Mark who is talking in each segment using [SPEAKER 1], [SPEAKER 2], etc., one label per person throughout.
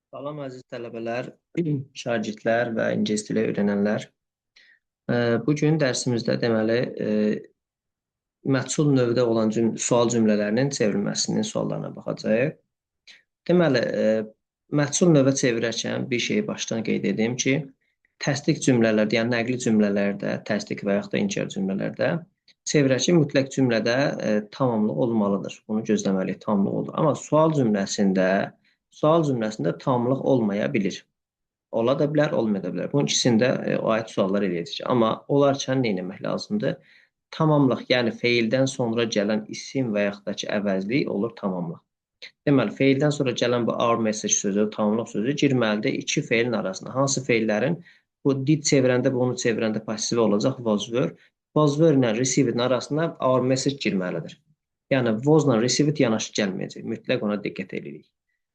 [SPEAKER 1] Salam əziz tələbələr, şagirdlər və ingilis dili öyrənənlər. Bu gün dərsimizdə deməli məhsul növdə olan sual cümlələrinin çevrilməsinin suallarına baxacağıq. Deməli, məhsul növə çevirərkən bir şeyi başdan qeyd edim ki, təsdiq cümlələrdə, yəni nəqli cümlələrdə, təsdiq və yaxud da inkar cümlələrdə çevirərkən mütləq cümlədə tamamlıq olmalıdır. Bunu gözləməliyik, tamamlıq olur. Amma sual cümləsində tamlıq olmaya bilir. Ola da bilər, olmaya da bilər. Bunun ikisində aid suallar eləyəcək. Amma olarkən nə etmək lazımdır? Tamamlıq, yəni feildən sonra gələn isim və yaxud da ki, əvəzlik olur tamamlıq. Deməli, feildən sonra gələn bu our message sözü, tamamlıq sözü girməlidir iki feilin arasına. Hansı feillərin? Bu did çevirəndə, bunu çevirəndə pasiv olacaq, was were. Was were ilə received-in arasına our message girməlidir. Yəni, was-la received yanaşı gəlməyəcək. Mütləq ona diqqət edirik.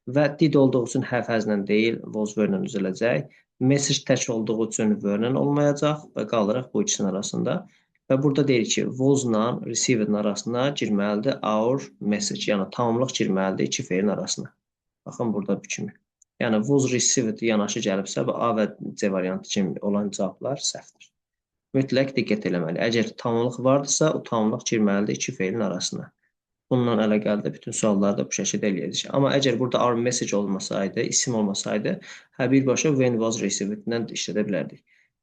[SPEAKER 1] Və did olduğu üçün have has-lə deyil, was were-lə düzələcək. Message tək olduğu üçün were-lə olmayacaq və qalırıq bu ikisinin arasında. Və burada deyir ki, was-la received-in arasına girməlidir our message, yəni tamamlıq girməlidir iki feilin arasına. Baxın burada bu kimi. Yəni was received yanaşı gəlibsə, bu A və C variantı kimi olan cavablar səhvdir. Mütləq diqqət eləməli. Əgər tamamlıq vardısa, o tamamlıq girməlidir iki feilin arasına. Bununla əlaqəli də bütün sualları da bu şəkildə eləyəcək. Amma əgər burada our message olmasaydı, isim olmasaydı, hə birbaşa when was received-dən işlədə bilərdik.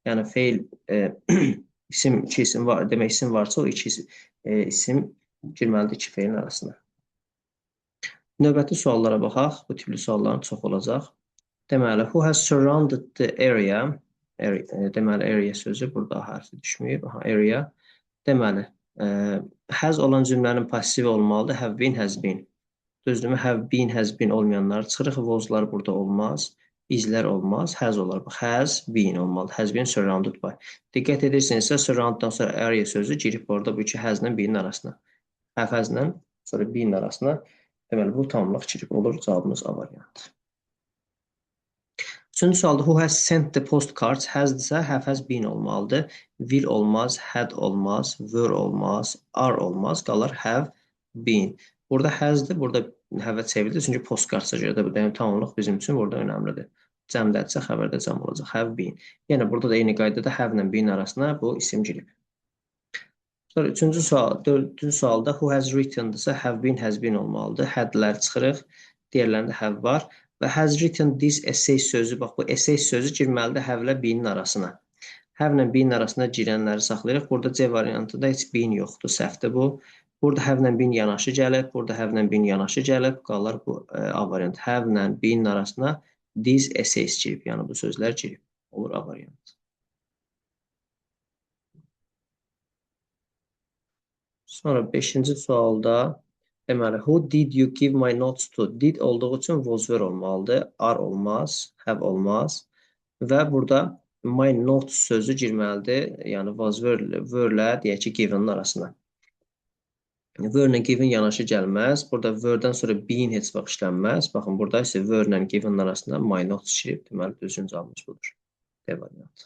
[SPEAKER 1] Yəni feil isim, iki isim var, demək isim varsa o iki isim girməlidir iki feilin arasına. Növbəti suallara baxaq. Bu tipli sualların çox olacaq. Deməli, who has surrounded the area? Area, deməli, area sözü burada hərfi düşməyib. Aha, area. Deməli, has olan cümlənin pasivi olmalıdır. Have been, has been. Düzdürmü? Have been, has been olmayanlar çıxırıq. Was-lar burada olmaz. Islər olmaz. Has olar. Has been olmalı. Has been surrounded by. Diqqət edirsinizsə, surrounddan sonra area sözü girib orada bu iki has-la been arasına. Have has-la sonra been arasına. Deməli, bu tamamlıq girib olur. Cavabımız A variantı. Üçüncü sualda who has sent the postcards? Has-dirsə have has been olmalıdır. Will olmaz, had olmaz, were olmaz, are olmaz. Qalır have been. Burada has-dir, burada have-ə çevrildi. Çünki postcardsa görə də bu demək tamamlıq bizim üçün burada önəmlidir. Cəmdədirsə xəbərdə cəm olacaq. Have been. Yəni burada da eyni qaydada have ilə been arasına bu isim girib. Sonra üçüncü sual, dördüncü sualda who has written-dirsə have been, has been olmalıdır. Had-lər çıxırıq. Digərlərində have var. Və has written this essay sözü, bax bu essay sözü girməlidir have-lə been-in arasına. Have-lə been-in arasına girənləri saxlayırıq. Burada C variantında heç been yoxdur, səhvdir bu. Burada have-lə been yanaşı gəlib, burada have-lə been yanaşı gəlib. Qalır bu A variantı. Have-lə been-in arasına these essays girib, yəni bu sözlər girib. Olur A variantı. Sonra beşinci sualda deməli, who did you give my notes to? Did olduğu üçün was were olmalıdır. Are olmaz, have olmaz. Və burada my notes sözü girməlidir. Yəni was were-lə deyək ki, given-in arasına. Were ilə given yanaşı gəlməz. Burada were-dən sonra been heç vaxt işlənməz. Baxın, burada isə were ilə given-in arasında my notes girib. Deməli, düzgün cavabımız budur. D variantı.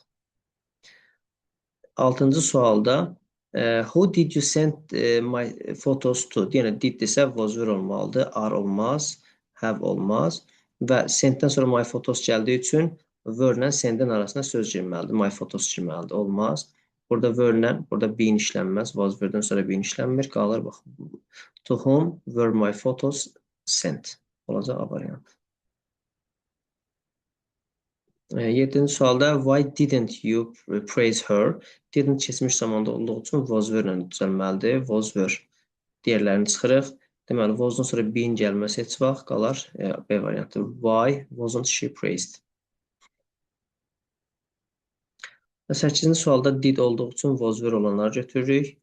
[SPEAKER 1] Altıncı sualda who did you send my photos to? Yəni did desə was were olmalıdır. Are olmaz, have olmaz. Və send-dən sonra my photos gəldiyi üçün were ilə send-in arasına söz girməlidir. My photos girməlidir. Olmaz. Burada were ilə, burada been işlənməz. Was were-dən sonra been işlənmir. Qalır bax. To whom were my photos sent? Olacaq A variantı. Yeddinci sualda why didn't you praise her? Didn't keçmiş zamanda olduğu üçün was were ilə düzəlməlidir. Was were. Digərlərini çıxırıq. Deməli, was-dan sonra been gəlməz heç vaxt qalar. B variantı. Why wasn't she praised? Səkkizinci sualda did olduğu üçün was were olanları götürürük.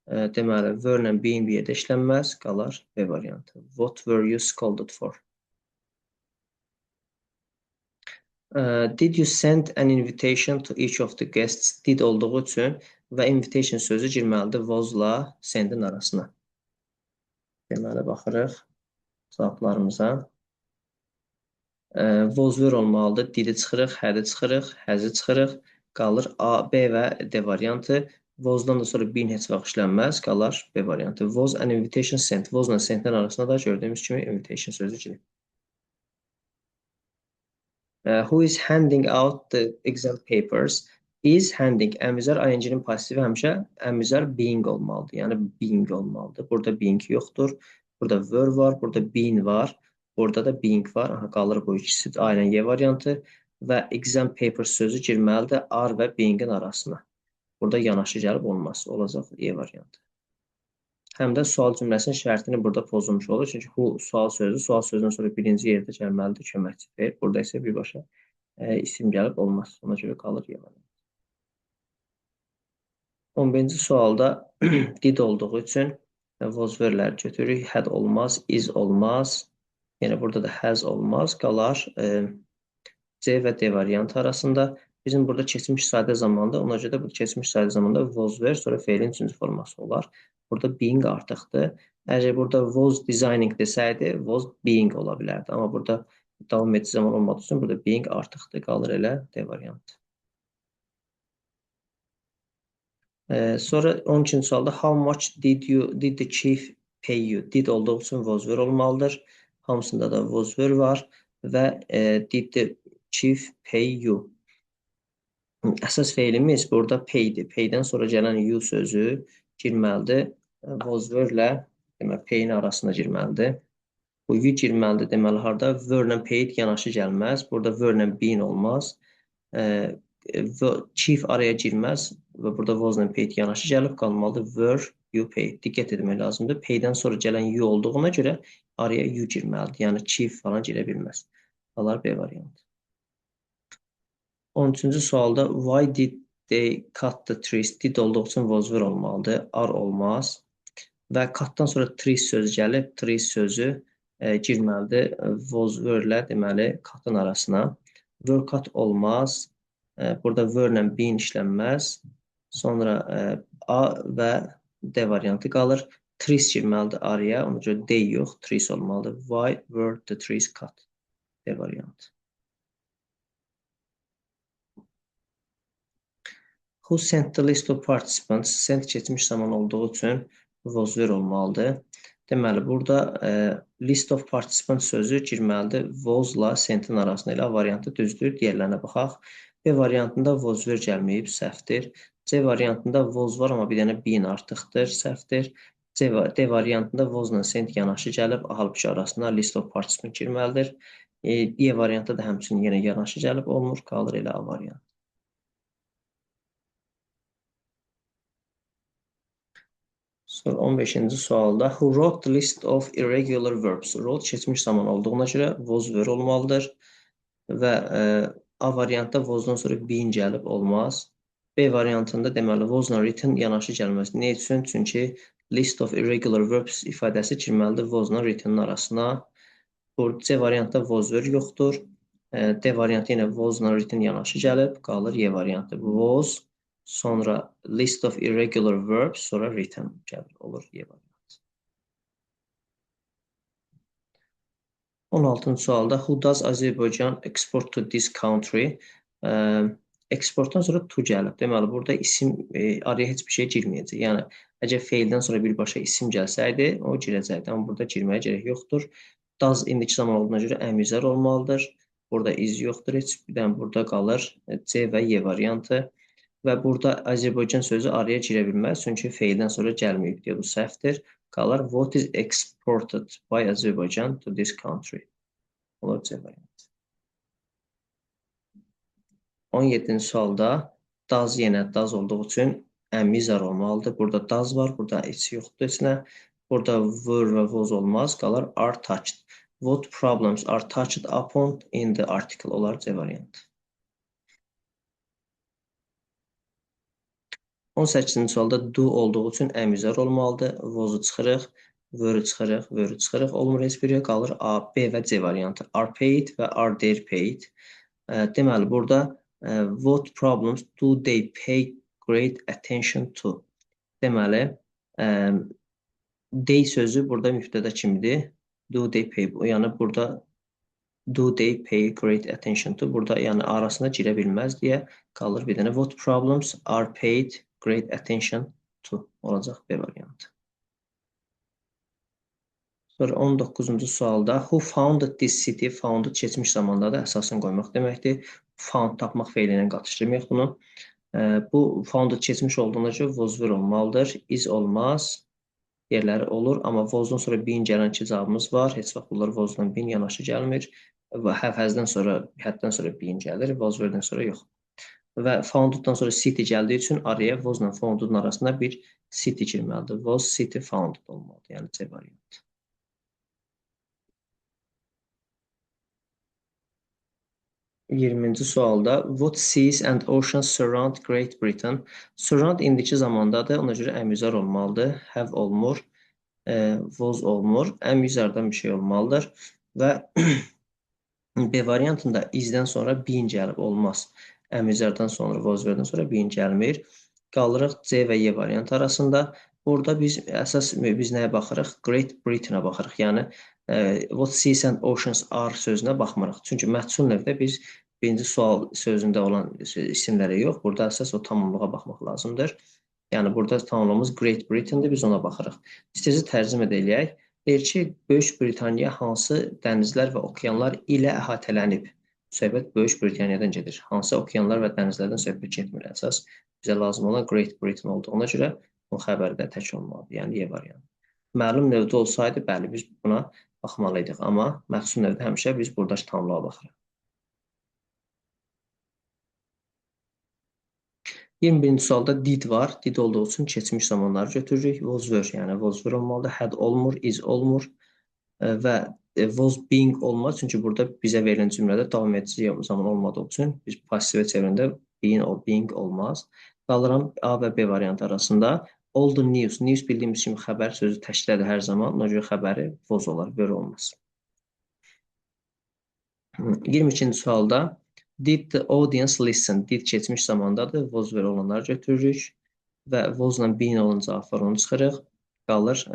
[SPEAKER 1] Deməli, were ilə been bir yerdə işlənməz. Qalar B variantı. What were you scolded for? Did you send an invitation to each of the guests? Did olduğu üçün və invitation sözü girməlidir was-la send-in arasına. Deməli, baxırıq cavablarımıza. Was were olmalıdır. Did-i çıxırıq, had-i çıxırıq, has-i çıxırıq. Qalır A, B və D variantı. Was-dan da sonra been heç vaxt işlənməz. Qalar B variantı. Was an invitation sent. Was-la send-in arasında da gördüyümüz kimi invitation sözü girib. Who is handing out the exam papers? Is handing. Əmizar ing-nin passivi həmişə əmizar being olmalıdır. Yəni being olmalıdır. Burada being yoxdur. Burada were var, burada been var. Burada da being var. Aha, qalır bu ikisi. A ilə Y variantı və exam papers sözü girməlidir are və being-in arasına. Burada yanaşı gəlib olmaz. Olacaq Y variantı. Həm də sual cümləsinin şərtini burada pozulmuş olur. Çünki who sual sözü, sual sözündən sonra birinci yerdə gəlməlidir köməkçi feil. Burada isə birbaşa isim gəlib olmaz. Ona görə qalır Y variantı. 11-ci sualda did olduğu üçün was were-ləri götürürük. Had olmaz, is olmaz. Yəni burada da has olmaz. Qalar C və D variantı arasında. Bizim burada keçmiş sadə zamanda, ona görə də bu keçmiş sadə zamanda was were, sonra feilin üçüncü forması olar. Burada being artıqdır. Əgər burada was designing desəydi, was being ola bilərdi. Amma burada davam edici zaman olmadığı üçün burada being artıqdır. Qalır elə D variantı. Sonra 12-ci sualda how much did the chief pay you? Did olduğu üçün was were olmalıdır. Hamısında da was were var və did the chief pay you? Əsas feilimiz burada pay'dir. Pay'dən sonra gələn you sözü girməlidir. Was were ilə demək pay-in arasına girməlidir. Bu you girməlidir deməli harda? Were ilə paid yanaşı gəlməz. Burada were ilə been olmaz. Chief araya girməz və burada was ilə paid yanaşı gəlib qalmalıdır. Were you paid? Diqqət etmək lazımdır. Pay-dən sonra gələn you olduğuna görə araya you girməlidir. Yəni chief falan girə bilməz. Qalar B variantı. 13-cü sualda why did they cut the trees? Did olduğu üçün was were olmalıdır. Are olmaz. Və cut-dan sonra trees sözü gəlib. Trees sözü girməlidir. Was were ilə deməli cut-ın arasına. Were cut olmaz. Burada were ilə been işlənməz. Sonra A və D variantı qalır. Trees girməlidir araya. Ona görə they yox, trees olmalıdır. Why were the trees cut? D variantı. Who sent the list of participants? Sent keçmiş zaman olduğu üçün was were olmalıdır. Deməli, burada list of participants sözü girməlidir. Was-la sent-in arasında elə A variantı düzdür. Digərlərinə baxaq. B variantında was were gəlməyib, səhvdir. C variantında was var, amma bir dənə been artıqdır, səhvdir. D variantında was-la sent yanaşı gəlib, halbuki arasına list of participant girməlidir. E variantda da həmçinin yenə yanaşı gəlib, olmur, qalır elə A variantı. Sonra 15-ci sualda who wrote the list of irregular verbs? Wrote keçmiş zaman olduğuna görə was were olmalıdır və A variantda was-dan sonra been gəlib olmaz. B variantında deməli was-la written yanaşı gəlməz. Nə üçün? Çünki list of irregular verbs ifadəsi girməlidir was-la written-in arasına. Burada C variantda was were yoxdur. D variantı yenə was-la written yanaşı gəlib, qalır Y variantı. Was, sonra list of irregular verbs, sonra written gəlir, olur Y variantı. 16-cı sualda who does Azerbaijan export to this country? Eksportdan sonra to gəlib. Deməli, burada isim araya heç bir şey girməyəcək. Yəni, əgər feildən sonra birbaşa isim gəlsəydi, o girəcəkdi. Amma burada girməyə gərək yoxdur. Does indiki zaman olduğuna görə əmizar olmalıdır. Burada is yoxdur heç. Bir dənə burada qalır C və Y variantı. Və burada Azərbaycan sözü araya girə bilməz. Çünki feildən sonra gəlməyib deyə bu səhvdir. Qalar what is exported by Azerbaijan to this country? Olur C variantı. 17-ci sualda does yenə does olduğu üçün əmizar olmalıdır. Burada does var, burada heç yoxdur heç nə. Burada were və was olmaz, qalar are touched. What problems are touched upon in the article olar C variantı. 18-ci sualda do olduğu üçün əmizar olmalıdır. Was-u çıxırıq, were-ü çıxırıq, were-ü çıxırıq. Olmur heç biri, qalır A, B və C variantı. Are paid və are their paid. Deməli, burada what problems do they pay great attention to? Deməli, they sözü burada mübtəda kimidir. Do they pay? Yəni burada do they pay great attention to? Burada yəni arasına girə bilməz deyə qalır bir dənə. What problems are paid great attention to? Olacaq B variantı. Sonra 19-cu sualda who founded this city? Founded keçmiş zamandadır, əsasını qoymaq deməkdir. Found tapmaq feili ilə qatışdırmayaq bunu. Bu founded keçmiş olduğuna görə was were olmalıdır. Is olmaz. Yerləri olur. Amma was-dan sonra being gələn iki cavabımız var. Heç vaxt bunlar was-dan being yanaşı gəlmir. Və have-has'dan sonra, had-dan sonra being gəlir. Was were-dən sonra yox. Və founded-dan sonra city gəldiyi üçün araya was-la founded-un arasında bir city girməlidir. Was city founded olmalıdır. Yəni C variantı. 20-ci sualda what seas and oceans surround Great Britain? Surround indiki zamandadır. Ona görə əmizar olmalıdır. Have olmur. Was olmur. Əmizardan bir şey olmalıdır. Və B variantında is-dən sonra being gəlib olmaz. Əmizardan sonra, was were-dən sonra being gəlmir. Qalırıq C və Y variantı arasında. Burada biz əsas biz nəyə baxırıq? Great Britain-a baxırıq. Yəni what seas and oceans are sözünə baxmırıq. Çünki məhsul növdə biz birinci sual sözündə olan isimlərə yox, burada əsas o tamamlığa baxmaq lazımdır. Yəni burada tamamlığımız Great Britain-dir, biz ona baxırıq. İstəyirsə tərcümə də eləyək. Deyir ki, Böyük Britaniya hansı dənizlər və okeanlar ilə əhatələnib? Söhbət Böyük Britaniyadan gedir. Hansı okeanlar və dənizlərdən söhbət getmir. Əsas bizə lazım olan Great Britain olduğuna görə bu xəbəri də tək olmalıdır. Yəni Y variantı. Məlum növdə olsaydı, bəli, biz buna baxmalıydıq. Amma məxsus növdə həmişə biz buradakı tamamlığa baxırıq. 21-ci sualda did var. Did olduğu üçün keçmiş zamanları götürürük. Was were, yəni was were olmalıdır. Had olmur, is olmur və was being olmaz. Çünki burada bizə verilən cümlədə davam edici zaman olmadığı üçün biz passivə çevirəndə being olmaz. Qalıram A və B variantı arasında. All the news. News bildiyimiz kimi xəbər sözü təşkil edir hər zaman. Ona görə xəbəri was olar, were olmaz. 22-ci sualda did the audience listen? Did keçmiş zamandadır. Was were olanları götürürük və was-la being olan cavab var, onu çıxırıq. Qalır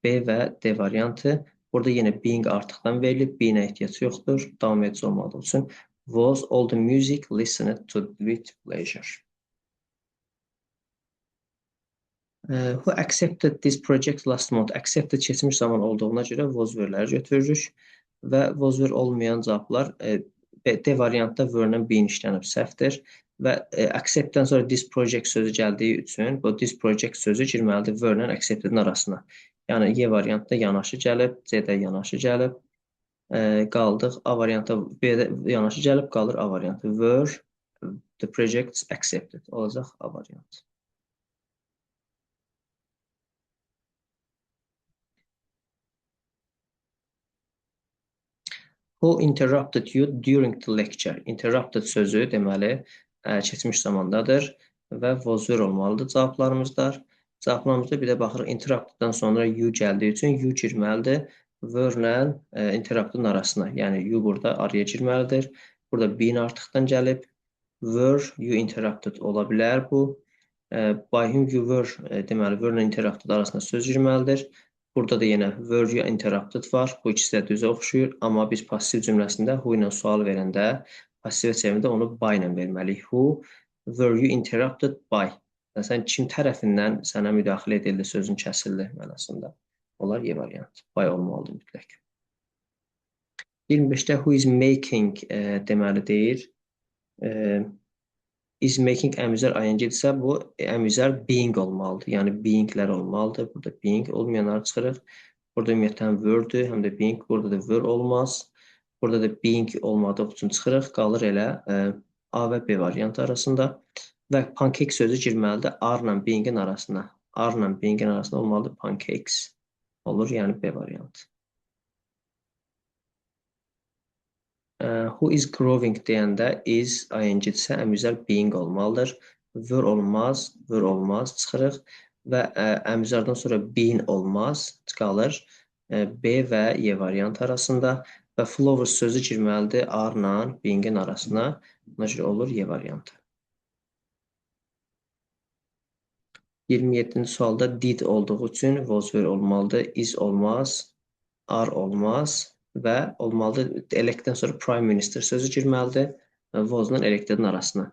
[SPEAKER 1] B və D variantı. Burada yenə being artıqdan verilib. Being-ə ehtiyac yoxdur. Davam edici olmadığı üçün was all the music listened to with pleasure. Who accepted this project last month? Accepted keçmiş zaman olduğuna görə was were-ləri götürürük və was were olmayan cavablar D variantda were-lə being işlənib, səhvdir və accept-dən sonra this project sözü gəldiyi üçün bu this project sözü girməlidir were-lə accepted-in arasına. Yəni Y variantda yanaşı gəlib, C-də yanaşı gəlib, qaldıq A variantda B-də yanaşı gəlib, qalır A variantı. Were the projects accepted olacaq A variantı. Who interrupted you during the lecture? Interrupted sözü deməli keçmiş zamandadır və was were olmalıdır cavablarımızda. Cavablarımızda bir də baxırıq interrupted-dan sonra you gəldiyi üçün you girməlidir were-lə interrupted-ın arasına. Yəni you burada araya girməlidir. Burada been artıqdan gəlib. Were you interrupted ola bilər bu. By whom you were deməli were-lə interrupted arasında söz girməlidir. Burada da yenə were you interrupted var. Bu ikisi də düzə oxşuyur. Amma biz passiv cümləsində who ilə sual verəndə passivə çevirəndə onu by ilə verməliyik. Who were you interrupted by? Məsələn, kim tərəfindən sənə müdaxilə edildi, sözün kəsildi mənasında. Olar Y variantı. By olmalıdır mütləq. 25-də who is making deməli deyir. Is making əmizar ing-dirsə, bu əmizar being olmalıdır. Yəni beinglər olmalıdır. Burada being olmayanları çıxırıq. Burada ümumiyyətlə həm were-dür, həm də being. Burada da were olmaz. Burada da being olmadığı üçün çıxırıq. Qalır elə A və B variantı arasında. Və pancake sözü girməlidir are-la being-in arasına. Are-la being-in arasında olmalıdır pancakes. Olur, yəni B variantı. Who is growing deyəndə is ing-dirsə əmizar being olmalıdır. Were olmaz, were olmaz çıxırıq və əmizardan sonra being olmaz, qalır B və Y variantı arasında və flowers sözü girməlidir are-la being-in arasına. Buna görə olur Y variantı. 27-ci sualda did olduğu üçün was were olmalıdır, is olmaz, are olmaz və olmalıdır. Elect-dən sonra prime minister sözü girməlidir. Was-la elected-in arasına.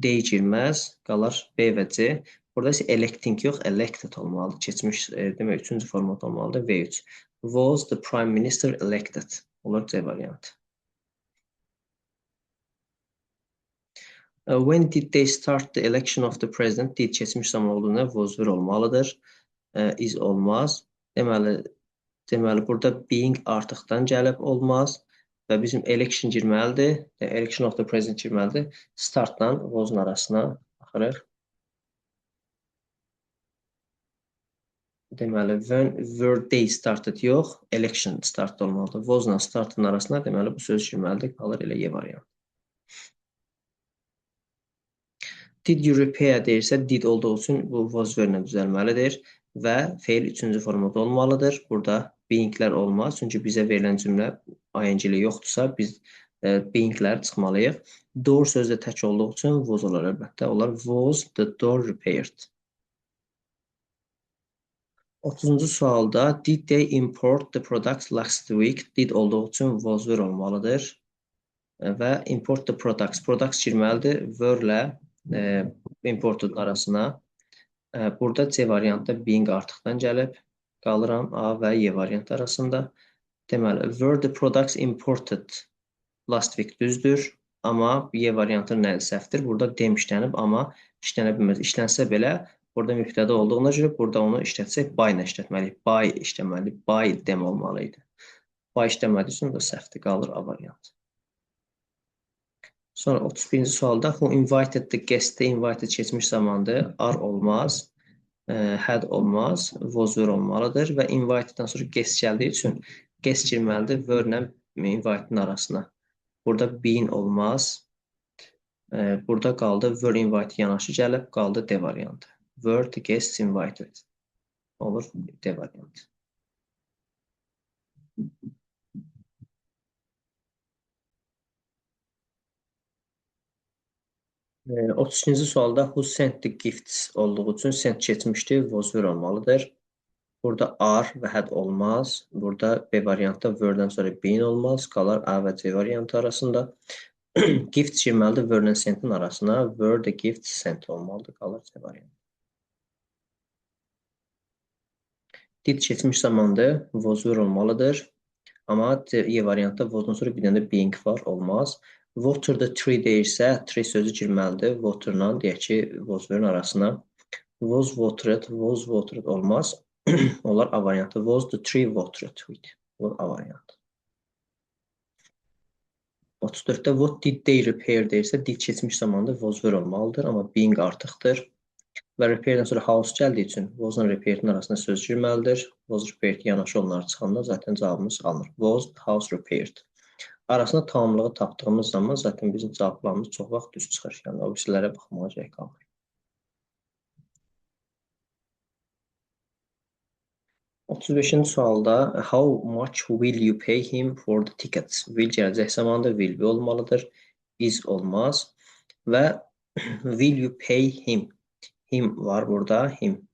[SPEAKER 1] They girməz, qalar B və C. Burada isə electing yox, elected olmalıdır. Keçmiş, demək, üçüncü format olmalıdır. V3. Was the prime minister elected? Olur C variantı. When did they start the election of the president? Did keçmiş zaman olduğuna was were olmalıdır. Is olmaz. Deməli burada being artıqdan gəlib olmaz. Və bizim election girməlidir. Election of the president girməlidir. Startla was-un arasına baxırıq. Deməli, when were they started yox, election start olmalıdır. Was-la startın arasına, deməli, bu söz girməlidir. Qalır elə Y variantı. Did you repair deyirsə, did olduğu üçün bu was were-ilə düzəlməlidir və feil üçüncü formada olmalıdır. Burada beinglər olmaz. Çünki bizə verilən cümlə ing-li yoxdursa, biz beinglər çıxmalıyıq. Door sözü də tək olduğu üçün was olar əlbəttə. Olar was the door repaired. 30-cu sualda did they import the products last week? Did olduğu üçün was were olmalıdır. Və import the products. Products girməlidir were ilə imported arasına. Burada C variantda being artıqdan gəlib. Qalıram A və Y variantı arasında. Deməli, were the products imported last week düzdür. Amma Y variantı nə səhvdir? Burada dem işlənib, amma işlənə bilməz. İşlənsə belə burada mübtəda olduğuna görə burada onu işlətsək by ilə işlətməliyik. By işləməli, by dem olmalı idi. By işləmədiyi üçün bu səhvdir, qalır A variantı. Sonra 31-ci sualda who invited the guest invited keçmiş zamandır. Are olmaz, had olmaz, was were olmalıdır və invited'dan sonra guest gəldiyi üçün guest girməlidir were ilə invite'ın arasına. Burada been olmaz. Burada qaldı were invited yanaşı gəlib, qaldı D variantı. Were the guests invited? Olur D variantı. 32-ci sualda who sent the gifts olduğu üçün sent keçmişdir, was were olmalıdır. Burada are və had olmaz. Burada B variantda were-dən sonra been olmaz. Qalar A və C variantı arasında. Gifts girməlidir were ilə sent-in arasına. Were the gifts sent olmalıdır. Qalır C variantı. Did keçmiş zamandır, was were olmalıdır. Amma Y variantda was-dan sonra bir dənə də being var, olmaz. Water the tree deyirsə, tree sözü girməlidir. Water-la, deyək ki, was were-ın arasına. Was watered, was watered olmaz. Onlar A variantı. Was the tree watered with? Bu A variantı. 34-də what did they repair deyirsə, did keçmiş zamanda was were olmalıdır, amma being artıqdır. Və repair-dən sonra house gəldiyi üçün was-la repair-in arasına söz girməlidir. Was repaired yanaşı onları çıxanda zaten cavabımız alınır. Was the house repaired? Arasında tamamlığı tapdığımız zaman zaten bizim cavablarımız çox vaxt düz çıxır. Yəni o birisilərə baxmağa gərək qalmır. 35-ci sualda how much will you pay him for the tickets? Will gələcək zamanda will be olmalıdır. Is olmaz. Və will you pay him? Him var burada. Him.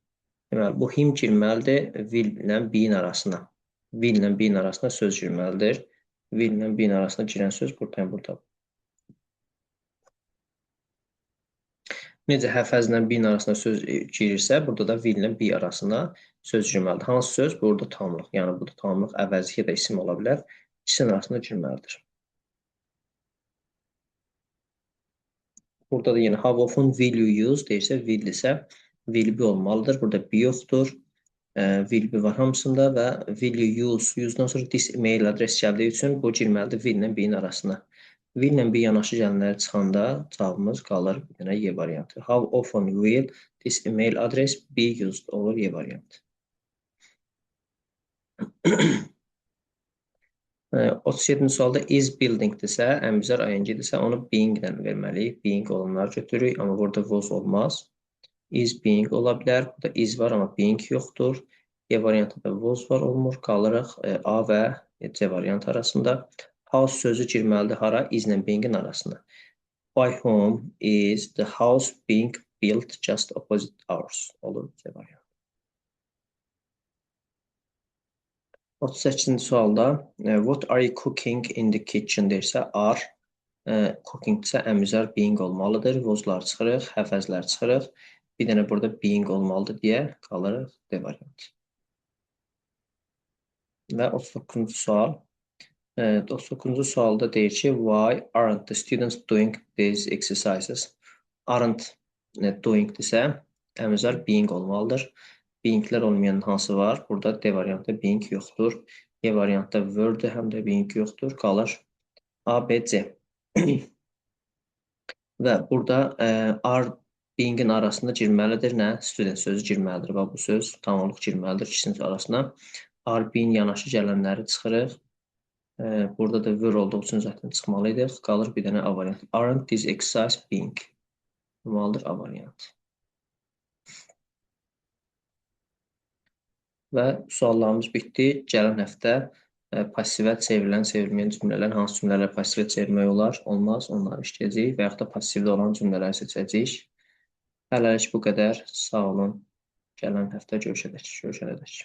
[SPEAKER 1] Deməli, bu him girməlidir will ilə be-in arasına. Will ilə be-in arasına söz girməlidir. Will ilə be-in arasına girən söz burada, burada. Necə həfəzlə be-in arasına söz girirsə, burada da will ilə be arasına söz girməlidir. Hansı söz? Burada tamlıq. Yəni, burada tamlıq əvəzi ya da isim ola bilər. İkisinin arasında girməlidir. Burada da yenə how often will you use deyirsə, will isə will be olmalıdır. Burada be yoxdur. Will be var hamısında və will you use, use-dan sonra this email adres gəldiyi üçün bu girməlidir will ilə be-in arasına. Will ilə be yanaşı gələnləri çıxanda cavabımız qalır bir dənə Y variantı. How often will this email address be used olur Y variantı. 37-ci sualda is building-dirsə, əmzar ing-dirsə, onu being-lə verməliyik. Being olanları götürürük, amma burada was olmaz. Is being ola bilər. Burada is var, amma being yoxdur. Y variantında was var, olmur. Qalırıq A və C variantı arasında. House sözü girməlidir hara? Is-lə being-in arasına. By whom is the house being built just opposite ours? Olur C variantı. 38-ci sualda what are you cooking in the kitchen deyirsə, are cooking isə əmizar being olmalıdır. Was-lar çıxırıq, həfəzlər çıxırıq. Bir dənə burada being olmalıdır deyə qalırıq D variantı. Və 39-cu sual. Evet, 39-cu sualda deyir ki, why aren't the students doing these exercises? Aren't doing desə, əmizar being olmalıdır. Beinglər olmayan hansı var? Burada D variantda being yoxdur. E variantda were-də həm də being yoxdur. Qalır A, B, C. Və burada are beingin arasında girməlidir nə? Student sözü girməlidir. Bax, bu söz tam olaraq girməlidir ikisinin arasına. Are being yanaşı gələnləri çıxırıq. Burada da were olduğu üçün zaten çıxmalıydıq. Qalır bir dənə A variant. Aren't this exercise being? Olmalıdır A variant. Və suallarımız bitdi. Gələn həftə passivə çevrilən, çevrilməyən cümlələr, hansı cümlələr passivə çevirmək olar, olmaz, onları işləyəcəyik və yaxud da passivdə olan cümlələri seçəcəyik. Hələlik bu qədər. Sağ olun. Gələn həftə görüşədək. Görüşənədək.